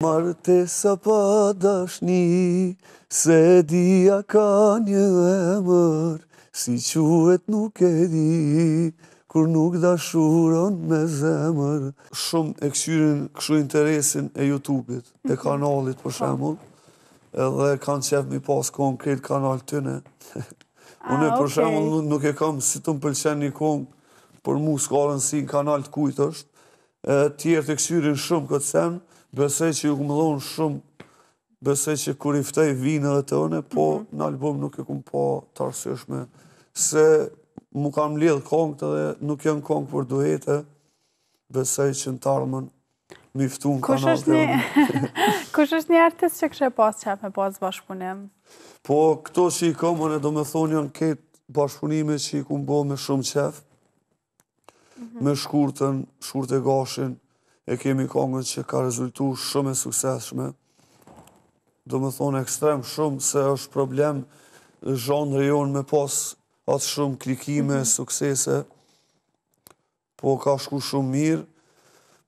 Martesa pa dashni, s'e di a ka një emër, si quhet nuk e di, kur nuk dashuron me zemër. Shumë e këqyrin kështu interesin e YouTube-it, e mhm. kanalit për po. shembull, edhe kanë qef mi pas konkret kanal tyne. Ah, Unë për shembull nuk e kam si të më pëlqen një kongë, për mu s'ka rëndësi në kanal të kujt është, E tjerët e këqyrin shumë këtë sen, besoj që ju kum dhonë shumë, besoj që kur i ftoj vinë edhe te une, po mm -hmm. në album nuk e kum pa të arsyeshme, se mu kanë mledhë kongët edhe nuk janë kongë për duete, besoj që në t'ardhmen mi ftu në kanal të une. Kush është një artist që kishe pas qef me pas bashkëpunim? Po, këto që i kom, unë do me thonë janë krejt bashkëpunime që i kum bo me shumë qef, Mhm. Me Shkurtën, Shkurte Gashin, e kemi kongën që ka rezultu shumë e suksesshme. Do me thonë ekstrem shumë se është problem zhanri jonë me pas atë shumë klikime, mm -hmm. suksese. Po ka shku shumë mirë.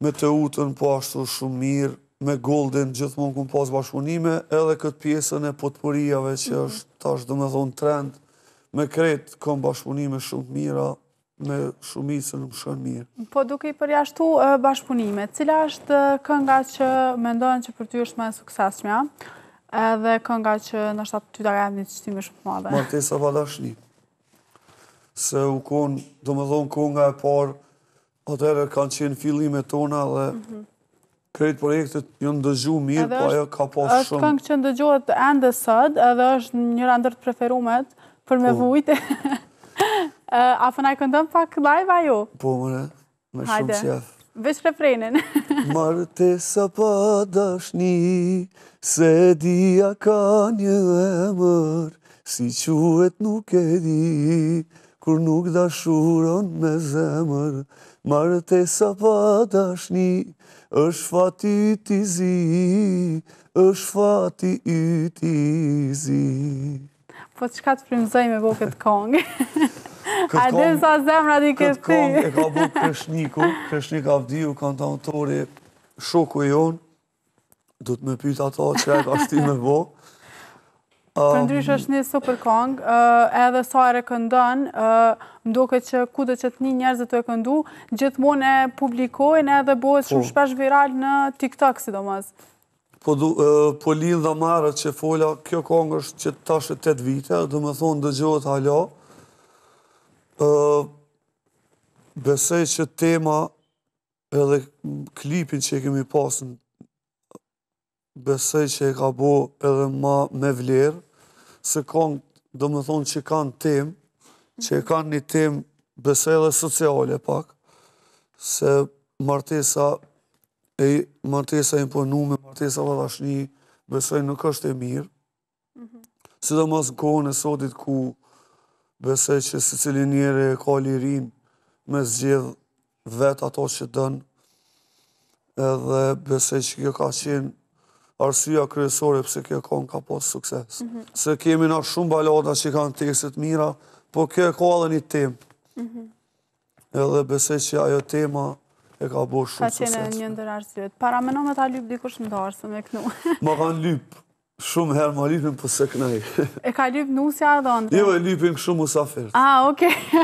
Me Teutën po ashtu shumë mirë. Me Goldin gjithmonë kum pas bashkëpunime, edhe këtë pjesën e potpurijave që mm -hmm. është tash do me thonë trend, me krejt kom bashkëpunime shumë të mira, me shumicën më shkon mirë. Po duke i përjashtu bashkëpunimet, cila është kënga që mendon që për ty është më e suksesshmja, edhe kënga që ndoshta ty ta jep një qetësi shumë të madhe? Martesa pa dashni. Se u konë, do me thonë, konga e parë, atëherë kanë qenë fillimet tona dhe mhm. krejt projektet janë dëgju mirë, po ajo ka pas shumë. Është këngë që ndëgjohet ende sot, edhe është njëra ndër të preferumet për me po. vujt. A po na e këndon pak live a jo? Po, more, me shumë qef. Veç refrenin. Martesa pa dashni, s'e di a ka një emër, si quhet nuk e di, Kur nuk dashuron me zemër, martesa pa dashni, është fati yt i zi, është fati yt i zi. Po çka të frymëzoi me bo këtë kongë? A din sa zemra di këtë Këtë kongë e ka bo Kreshniku, Kreshnik Avdiu, kantautori, shoku jonë, Duhet me pyt ato që e ka shti me bo. Përndryshe është një super kongë, edhe sa herë e këndon, më duket që kudo që të ni njerëzit tu e këndu, gjithmonë e publikojnë edhe bëhet shumë po. shpesh viral në TikTok, sidomos. Po, po linda marrë që fola, kjo kongë është që tash e 8 vite, do me thonë dëgjohet hala. Besoj që tema Edhe klipin që e kemi pas besoj që e ka bo edhe ma me vlerë, se kongë, do me thonë që kanë temë, që e kanë një temë, besoj edhe sociale pak, se martesa e martesa imponume, martesa pa dashni, besoj nuk është e mirë, Mhm. Sidomos në kohën e sotit ku besoj që secili njeri e ka lirinë me zgjedh vetë ato që don, edhe besoj që kjo ka qenë arsyeja kryesore pse kjo kongë ka pas sukses. Mm -hmm. Se kemi na shumë balada që kanë tekste të mira, po kjo e ka edhe një temë. Mm -hmm. Edhe besoj që ajo tema e ka bo shumë sukses. Ka qenë një ndër arsyet. Parameno me ta lypë dikush në darsëm me knu. Ma kanë lypë. Shumë herë ma lypin, po s'e knaj. E ka lypë nusja edhe ëndrë? Jo, e lypin kështu musafirët. Ah, okej.